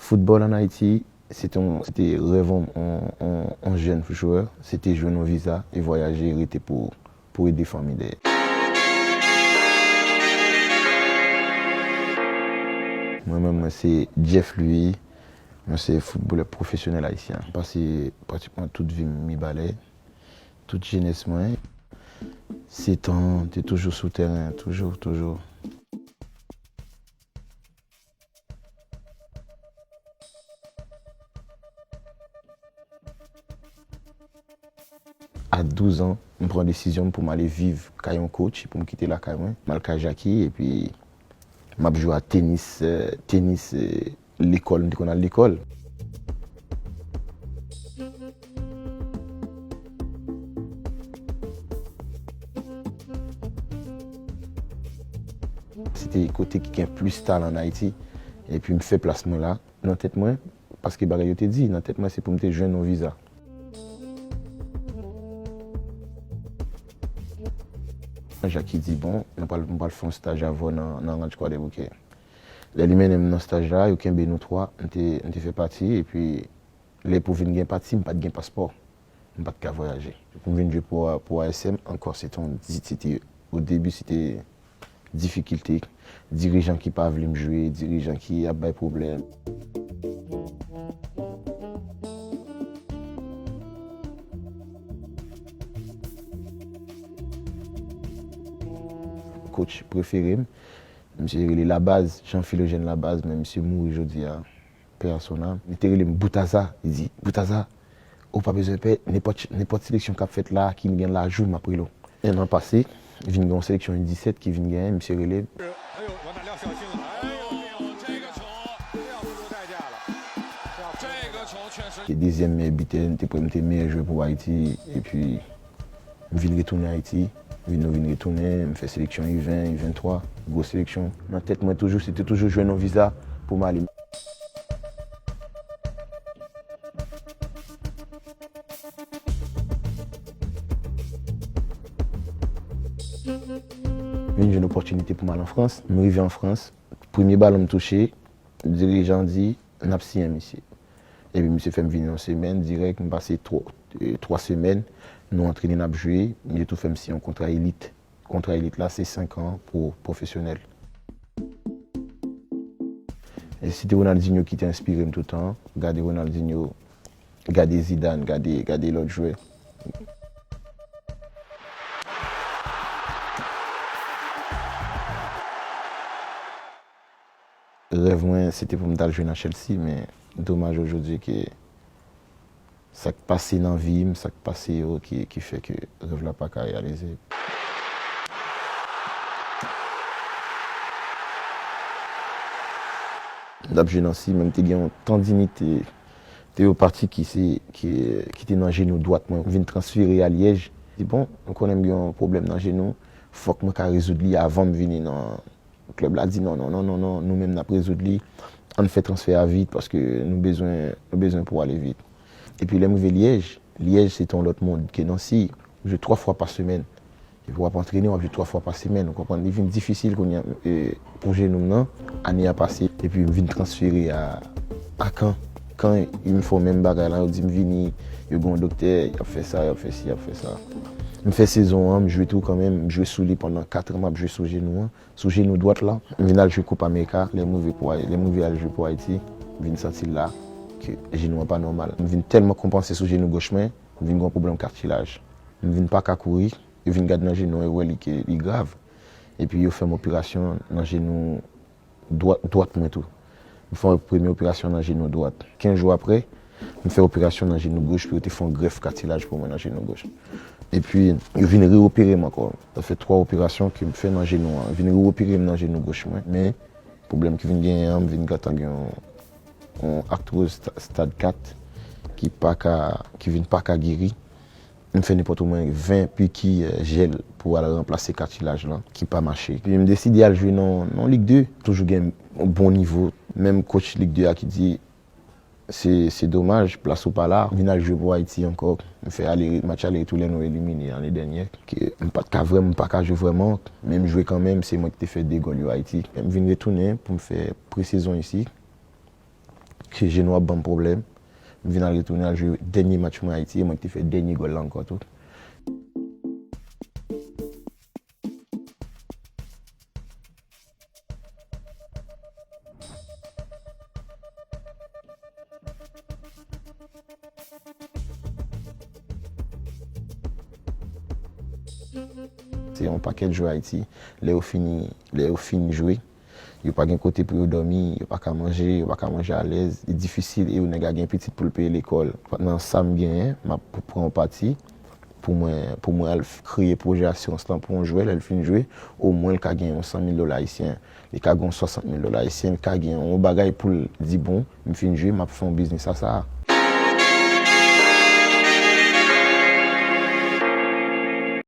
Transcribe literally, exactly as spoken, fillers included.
Foutbòl ann Ayiti, se te yon, se te rèv yon, yon, yon, yon jèn jwè, se te jwenn yon viza e vwayaje e rete pou, pou ede fanmi dèyè. Mwen menm, mwen se Jeff Louis, mwen se foutbolè pwofesyonèl ayisyen. M pase pratikman tout vi m Mibalè, tout jenès mwen. Setan, te toujou sou tèren, toujou, toujou. A douz an, m pran desizyon m pou m ale viv kay yon coach, pou m kite lakay mwen. M al kay Jacky, epi m ap jwe a tenis, eh, tenis, eh, lekòl, m te konn al lekòl. Se te kote ki gen plis talan ann Ayiti, epi m fè plas mwen la. Nan tèt mwen, paske bagay yo te di, nan tèt mwen, se pou m te jwenn yon viza. Jacky di, "Bon, nou pral, nou pral fè yon staj avè w nan, nan Ranch Kwadèboukè." Lè li mennen m nan staj la, yo kenbe nou twa, m te, m te fè pati, epi lè pou vin gen pati, m pa t gen paspò. M pa t ka vwayaje. Pou m vin jwe pou, pou A S M, ankò, se te yon di-, se te, o debi, se te difikilte. Dirijan ki pa vle m jwe, dirijan ki ap bay pwoblèm. Coach prefere m, misye rele Labaz, Jean Philogène Labaz, men misye mouri jodi a. Pè a son âme, li te rele m Boutaza. Li di, "Boutaza, ou pa bezwen pè, nenpòt, nenpòt seleksyon k ap fèt la, ki gen lajou, m ap rele w." En an pase, vin gen yon seleksyon U disèt ki vin genyen, misye rele m. Te dezyèm meyè bitè, m te, m te meyè jwè pou Ayiti, epi M vin retounen Ayiti, vin, nou vin retounen, m fè seleksyon U ven, U venntwa, gwo seleksyon. Nan tèt mwen toujou, se te toujou jwenn yon viza pou m ale. Vin jwenn opòtinite pou m al an Frans. M rive an Frans, premye balon m touche, dirijan di, "N ap siyen misye." Epi misye fè m vini yon semèn dirèk, m pase twa, eh, twa semèn, nou antrene, n ap jwe, misye tou fè m siyen yon kontra elit. Kontra elit la, se senk an pou pwofesyonèl. E se te Ronaldinho ki te enspire m toutan, gade Ronaldinho, gade Zidane, gade, gade lòt jwè. Rèv mwen, se te pou m t al jwe nan Chelsea, men domaj ojodwi ke sa k pase nan vi m, sa k pase yo, ki, ki fè ke rèv la pa ka reyalize. M t ap jwe nan Nancy, men m te gen yon tandinit, eh, teyopati ki se, ki, ki te nan jenou dwat mwen. M vin transfere a Liège. Di, "Bon, m konnen m gen yon pwoblèm nan jenou, fòk mwen ka rezoud li avan m vini nan," Klèb la di, "Non, non, non, non, non, nou menm n ap rezoud li. Ann fè transfè a vit, paske nou bezwen, nou bezwen pou ale vit." Epi lè m rive Liège, Liège se te yon lòt mond ke Nancy. Ou jwe twa fwa pa semèn. Epi w ap antrene, w ap jwe twa fwa pa semèn. Ou konprann? Li vin difisil kounye a, e, pou jenou m nan. Ane a pase, epi m vin transfere a, a Caen. Caen, yo fè menm bagay la, yo di m vini, yo gen yon doktè, y ap fè sa, y ap fè si, y ap fè sa. M fè sezon an, m jwe tou kanmenm, m jwe sou li pandan kat an, m ap jwe sou jenou an. Sou jenou dwat la, m vin al jwe Copa America, lè m rive pou Ay-, lè m rive al jwe pou Ayiti, m vin santi la ke jenou an pa nòmal. M vin tèlman konpanse sou jenou goch mwen, m vin gen yon pwoblèm katilaj. M vin pa ka kouri, yo vin gad nan jenou an, yo wè li ke li grav. Epi yo fè m operasyon nan jenou dwa-, dwat mwen tou. M fè yon premye operasyon nan jenou dwat. Kenz jou apre, m fè operasyon nan jenou goch pou yo te fè yon grèf katilaj pou mwen nan jenou goch. Epi, yo vin re-opere m ankò. Sa fè twa operasyon ke m fè nan jenou an. Yo vin re-opere m nan jenou goch mwen. Men, pwoblèm ki vin genyen an, m vin gentan gen yon, yon aktwoz sta-, stad kat ki pa ka, ki vin pa ka geri. M fè nenpòt omwen ven piki, eh, jèl pou al ranplase katilaj lan ki pa mache. Epi m deside al jwe nan, nan Lig de, toujou gen yon bon nivo. Menm coach Lig de a ki di, "Se, se domaj, plas ou pa la." M vin al jwe pou Ayiti ankò. M fè ale, match ale retou lè nou elimine ane dènyè. Ke m pa t ka vrèman, m pa ka jwe vrèman, men m jwe kanmenm, se mwen ki te fè de gòl yo Ayiti. M vin retounen pou m fè pre-sezon isi. Jenou ap ban m pwoblèm. M vin al retounen al jwe dènye match mwen Ayiti, e mwen ki te fè dènye gòl la ankò tou. Se yon pakèt jwè Ayiti, lè yo fini, lè yo fin jwe, yo pa gen kote pou yo dòmi, yo pa ka manje, yo pa ka manje alèz, li difisil e yo nèg la gen pitit pou l peye lekòl. Nan sa m genyen, m ap pran yon pati pou mwen, pou mwen al f- kreye pwojè asirans lan pou yon jwè, lè l fin jwe, omwen l ka gen yon san mil dola ayisyen, li ka gen yon swasant mil dola ayisyen, li ka gen yon bagay pou l di, bon, m fin jwe, m ap fè yon biznis a sa a.